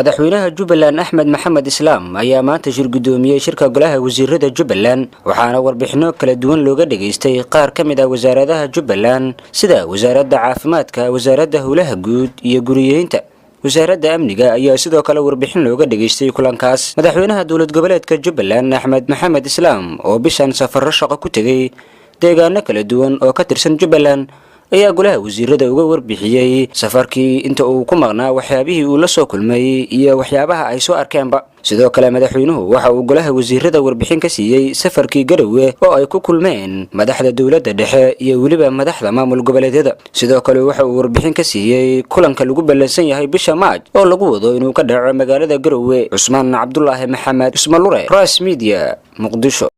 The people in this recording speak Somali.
Madaxweynaha Jubbaland Axmed Maxamed Islaam ayaa maanta shir guddoomiyey shirka golaha wasiirada Jubbaland, waxaana warbixino kala duwan looga dhageystay qaar ka mid ah wasaaradaha Jubbaland, sida wasaaradda caafimaadka, wasaaradda howlaha guud iyo guriyeynta, wasaaradda amniga ayaa sidoo kale warbixin looga dhageystay kulankaas. Madaxweynaha dowlad goboleedka Jubbaland Axmed Maxamed Islaam oo bishan safarro shaqo ku tegay deegaano kala duwan oo ka tirsan Jubbaland ayaa golaha wasiirada uga warbixiyey safarkii inta uu ku maqnaa, waxyaabihii uu la soo kulmay iyo waxyaabaha ay soo arkeenba. Sidoo kale madaxweynuhu waxa uu golaha wasiirada warbixin ka siiyey safarkii Garowe oo ay ku kulmeen madaxda dowladda dhexe iyo weliba madaxda maamul goboleedyada. Sidoo kale waxa uu warbixin ka siiyey kulanka lagu ballansan yahay bisha Maaj oo lagu wado inuu ka dhaco magaalada Garowe. Cusmaan Cabdulaahi Maxamed Ismalure, Ras Media, Muqdisho.